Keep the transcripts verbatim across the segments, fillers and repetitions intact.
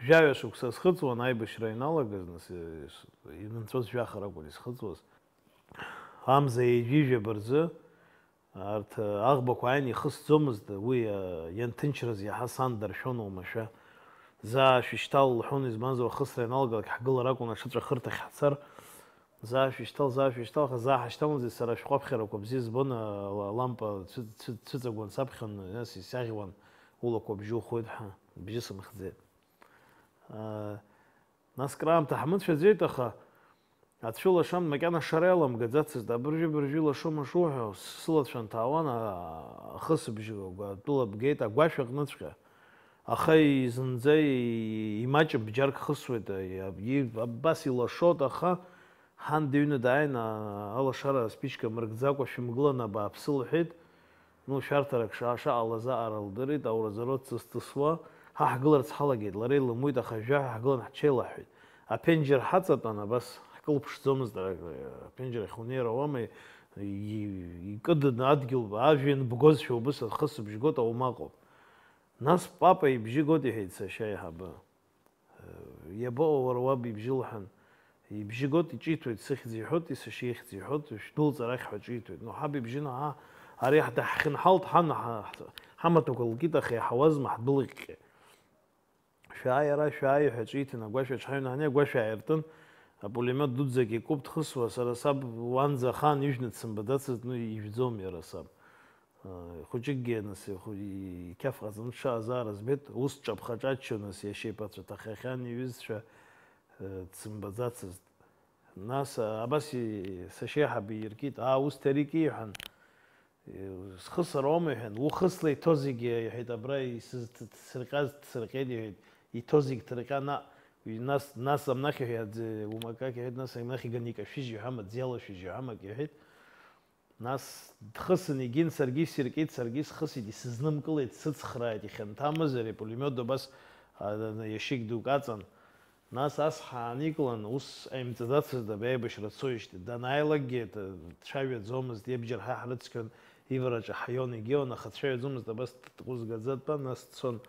Жәаҩа шықәса схыҵуан аибашьра ианалагаз, нас, инынҵәоз жәаха ракәын исхыҵуаз. Амза ҩажәижәаба рзы арҭ аӷбақәа ааины ихысӡомызт, уи ианҭынчраз иаҳа сан даршәон оумашәа. Заа шәышьҭал лҳәон, избанзар, ахысра ианалгалак ҳгылар акәын аҽыҵәахырҭахь ҳцар. Заа шәышьҭал, заа шәышьҭал, аха заа ҳашьҭаланӡа сара шәҟәаԥхьарақәа бзиа збон, ала-, алампа цәы-, цәы-, цәыҵагәан саԥхьон, нас исаӷьуан, улақәа бжьы ухоит ҳәа, бжьы сымхӡеит. Аа, нас краамҭа ҳмыцәаӡеит, аха ацәылашан макьана ашара иаламгаӡацызт, абыржәы-быржәы илашома шуҳәо, сылацәа нҭаауан, аа, ахысыбжь атәыла бгеит, агәашә аҟныҵәҟьа. Аха и-, зынӡа и-, имаҷым бџьарк хысуеит, и-, и-, абас илашоит, аха ҳан дыҩны дааин, а-, алашара аспичка мыргӡакәа шәымгыланы абааԥсы лҳәеит. Ну, шәарҭарак ша-, шаҟалаз аҟара лдырит, ауразоуроуп дҵыс-ҵысуа. Ҳа ҳгыларц ҳалагеит, лара илымуит, аха жәаҳәа ҳгылан ҳҽеилаҳәеит. Аԥенџьыр ҳаҵатәан, абас ҳкылԥшӡомызт, ара, аԥенџьыр ахь унеир ауама, и-, икыдын адгьыл, ажәҩан бгозшәа убыс ахысыбжь гот, аумаҟоуп. Нас папа ибжьы гот, иҳәеит сашьа аиҳабы. Иабаҟоу уара уаб ибжьы лҳәан. Ибжьы гот, иҿиҭуеит, сыхьӡ иҳәот, исашьа ихьӡ иҳәот, шәдәылҵ арахь ҳәа ҿиҭуеит. Ну, ҳаб ибжьы наҳа, ари ҳда-, ҳхьынҳалт, ҳан, ҳа-, ҳа-, ҳамаҭәақәа лкит, аха иаҳауазма, ҳдәылыҟьҟьеит. Шәааи ара, шәааи ҳәа ҿиҭын, агәашә аҿҳаҩны ҳани агәашә ааиртын, апулемиот дуӡӡак икәыԥ дхысуа, сара саб уанӡа ахаан ижәны дсымбаӡацызт, ну, ижәӡом иара саб. Хәыҷыкгьы, нас, ихәы-, иқьаф ҟаҵаны дшааз аара збеит, ус дҿаԥха-ҿаччо, нас, иашьа иԥацәа ҭахахьан, иҩызцәа, э, дсымбаӡацызт. Нас, а, абас и-, сашьеиҳабы ииркит, аа, ус Ҭарик ииҳәан, э, схысыр ауама, иҳәан, ухысла иҭо зегьы, иҳәеит, абра исызҭ-, ҭсырҟьаз ҭсырҟьеит, иҳәеит, иҭо зегь ҭырҟьа, наҟ, нас, нас амнахь, иҳәеит, аӡы умакак, иҳәеит, нас амнахь иганы икашәыжь иҳәам, аӡы иалашәыжь иҳәам, ак иҳәеит. Нас дхысын, егьин, саргьы исиркит, саргьы исхысит, исызнымкылеит, сыцхрааит, ихьанҭамызар, ипулемиот абас, а, иашьыкь дук аҵан. Нас ас ҳааникылан, ус ҟаимҵаӡацызт, абри аибашьра цоижьҭеи. Данааилакгьы д-, дцәажәаӡомызт, ибџьар ҳа ҳрыцқьон, ивараҿы ҳаион, егьион, аха дцәажәаӡомызт, абас дҟәызгаӡа дтәан, нас дцон.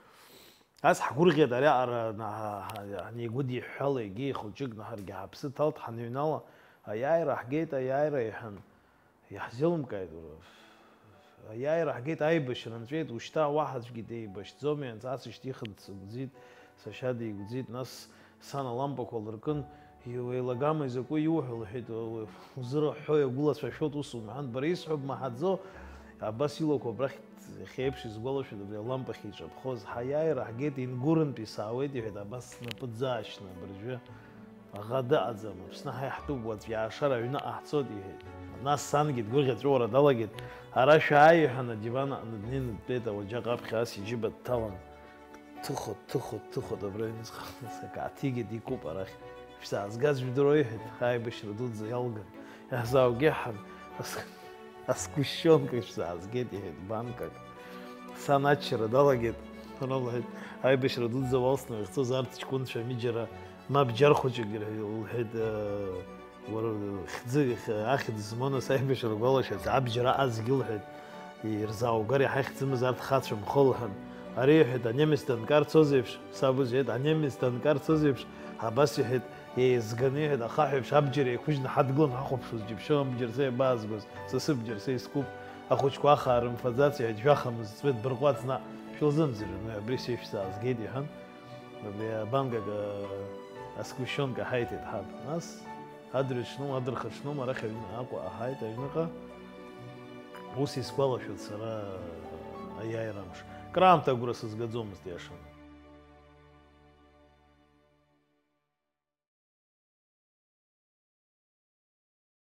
Ас ҳгәырӷьеит ариаҟара ҳа-, ҳа-, ҳанеигәыдиҳәҳәала, егьи хәыҷык наҳаргьы ҳаԥсы ҭалт, ҳаныҩнала, аиааира ҳгеит, аиааира, иҳәан, иаҳзеилымкааит, уара. Аиааира ҳгеит, аибашьра нҵәеит, ушьҭа уаҳа аӡәгьы деибашьӡомеи, анцәа асышьҭихын дсыгәӡит, сашьа дигәӡит, нас сан алампақәа лыркын, Иу-, еилагама изакәу иуҳәо, лҳәеит, уа-, уа-, узырҳәҳәо иагәылацәашәоит, ус умҳәан, бара исҳәо бмаҳаӡо, абас илақәа абрахь иахьа еиԥш исгәалашәоит, абри алампахь иҿаԥхоз, ҳаиааира ҳгеит, Ингурынтәи саауеит, иҳәеит, абас снапы ӡаашьны абыржәы аӷа дыҟаӡам, Аԥсны ҳа иаҳтәуп, уаҵә иаашар аҩныҟа ҳцоит, иҳәеит. Нас сангьы дгәырӷьаҵәыуара далагеит, ара шәааи, иҳәан, адиван аҟны днеины дтәеит, ауаџьаҟ аԥхьа ас иџьыба дҭалан. Дҭыхо, дҭыхо, дҭыхо, абра аҩныҵҟа акы ааҭигеит, икуп арахь. Шәзаазгаз жәдыруа, иҳәеит, аибашьра дуӡӡа иалган. Иаҳзааугеи ҳан, ас-, асгәышьонка шәзаазгеит, иҳәеит, банкак. Сан аччара далагеит, ҳәа лҳәеит, аибашьра дуӡӡа уалсны уахьцоз арҭ ҷкәынцәа ами џьара, мап џьар хәыҷык, лҳәеит, Уара хьӡы, ахьӡ змоу нас аибашьра угәалашәарц, абџьар аҟазгьы лҳәеит, ирзааугар иаҳа ихьӡымыз арҭ хацәа нхо лҳәан. Ари иҳәеит, анемец данкарцоз еиԥш, саб ус иҳәеит, анемец данкарцоз еиԥш, абас иҳәеит, еизганы иҳәеит, ахаҳә еиԥш абџьар еиқәыжьны ҳадгылан ҳахәаԥшуаз џьыбшьон, абџьар са иабаазгоз, са сыбџьар са искуп, ахәыҷқәа ахаа рымфаӡац, иҳәеит, жәаха мызд ҵуеит, дбырҟәаҵ наҟ, шәылзымӡырҩын, уи абри сеиԥш саазгеит, иҳәан. Абри абанкак, а, асгәышьонка ҳаиҭеит ҳаб. Нас адырҩаҽноу, адырхаҽноу арахь аҩны Аҟәа ҳааит аҩныҟа. Ус исгәалашәоит сара аиааира амш. Краамҭа агәра сызгаӡомызт, иашан.